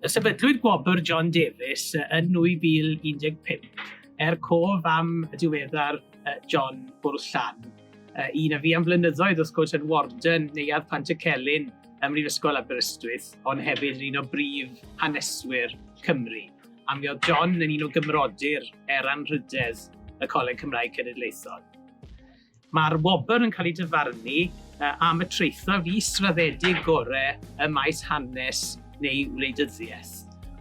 Sefydlwyd gwobr John Davies yn 2015 er cof am y diweddar John Bwrdd Llan, un a fu am flynyddoedd wrth gwrs yn warden Neuadd Pantycelyn ym Mhrifysgol Aberystwyth, ond hefyd yn un o brif haneswyr Cymru. A mi oedd John yn un o gymrodyr er anrhydedd y Coleg Cymraeg Cenedlaethol. Mae'r wobr yn cael ei dyfarnu am y traethawd israddedig gorau ym maes hanes neu wleidyddiaeth.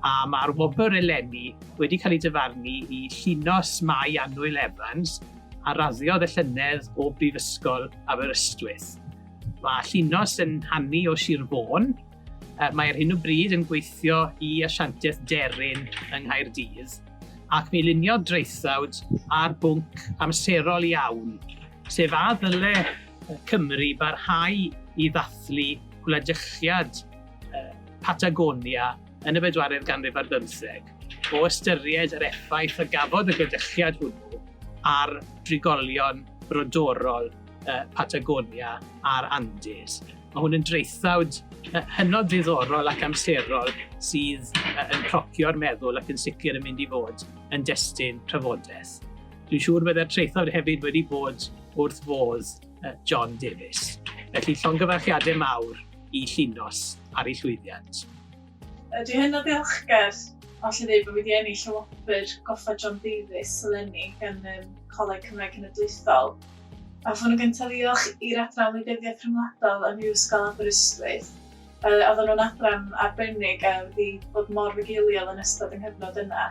A mae'r wobr eleni wedi cael ei dyfarnu i Llinos Mai Annwyl Evans, a raddiodd y llynedd o Brifysgol Aberystwyth. Mae Llinos yn hanu o Sir Fôn. Mae ar hyn o bryd yn gweithio i asiantaeth Deryn yng Nghaerdydd. ac mi luniodd draethawd ar bwnc amserol iawn, sef a ddyle Cymru barhau i ddathlu gwladychiad Patagonia yn y bedwaredd ganrif ar bymtheg, o ystyried yr effaith a gafodd y gwladychiad hwnnw ar drigolion brodorol Patagonia a'r Andes. Mae hwn yn draethawd hynod ddiddorol ac amserol sydd yn procio'r meddwl ac yn sicr yn mynd i fod yn destun trafodaeth. Dwi'n siŵr byddai'r traethawd hefyd wedi bod wrth fodd John Davies. Felly llongyfarchiadau mawr i Llinos ar ei llwyddiant. Dwi hynod ddiolchgar o allu dweud bod fi wedi ennill y wobr Goffa John Davies eleni gan um, Coleg Cymraeg Cenedlaethol. Hoffwn yn gyntaf ddiolch i'r Adran Wleidyddiaeth Rhyngwladol ym Mhrifysgol Aberystwyth. Yy, oedden nhw'n adran arbennig a wedi bod mor fugeiliol yn ystod yng nghyfnod yna.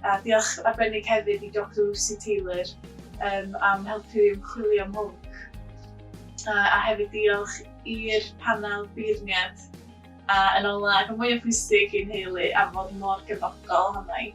A diolch arbennig hefyd i Doctor Lucy Taylor um, am helpu i ymchwilio mhwnc. A, a hefyd diolch i'r panel beirniad a yn ola ac yn mwyaf pwysig i'n nheulu am fod mor gefnogol ohono i.